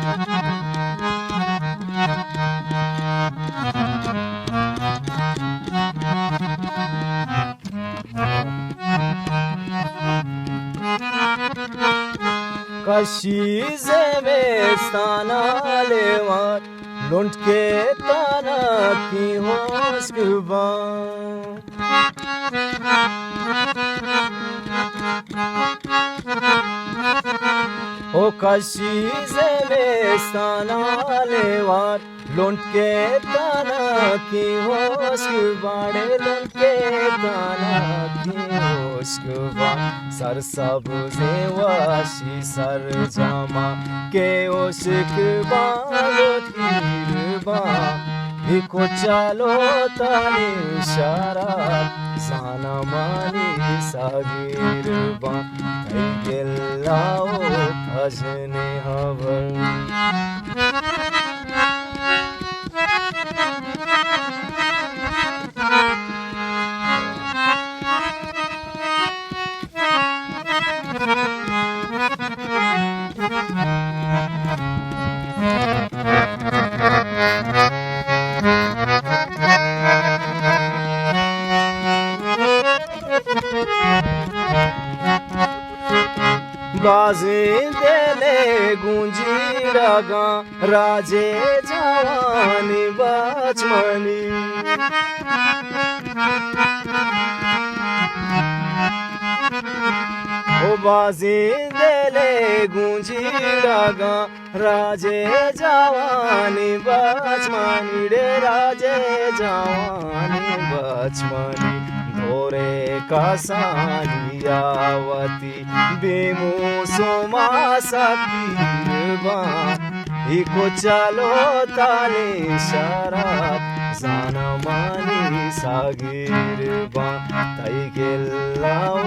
کشی زمستان لیوار، لنٹ کے تانا کی ہوشک باں۔ او کشی زمستان لیوار، لنٹ کے تانا کی ہوشک باڑے، لنٹ کے تانا کی ہوشک با۔ سر سبزیں وشی سرجما کے ہوشک با، تیر با۔ اے کچالو تانی شراب، زانمانی ساگیر با۔ تئی گلہ و تژن ہبر۔ بازیں دل ءِ گونجیڑگاں، راج ءِ جوانیں بچ منی۔ او بازیں دل ءِ گونجیڑگاں، راج ءِ جوانیں بچ منی ڑے، راج ءِ جوانیں بچ منی۔ دور ءِ کسانی آ وتی بے موسم ءَ سپیر باں۔ اے کچل و تالیں شراب، زانمانی ساگیر باں۔ تئی گلہ و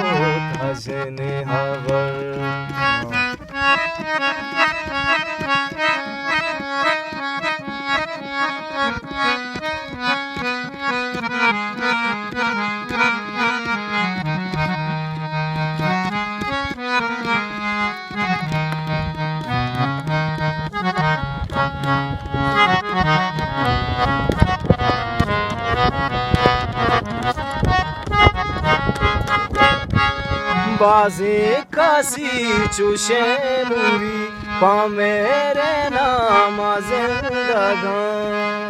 تژن ہبر۔ بازیں کسی چوشیں موری پہ مہر نام زندگاں۔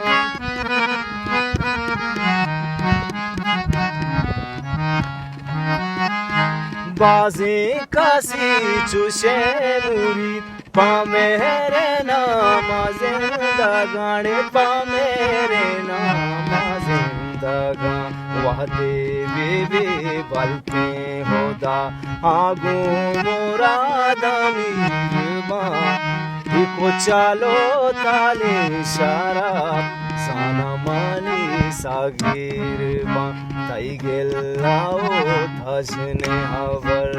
بازیں کسی چوشیں موری پہ مہر نام زندگاں، پہ مہر نام زندگاں۔ وہدے بے بے بلکیں ہدا آ گوں مراد امیر باں۔ اے کچل و تالیں شراب، زانمانی ساگیر باں۔ تئی گلہ و تژن ہبر۔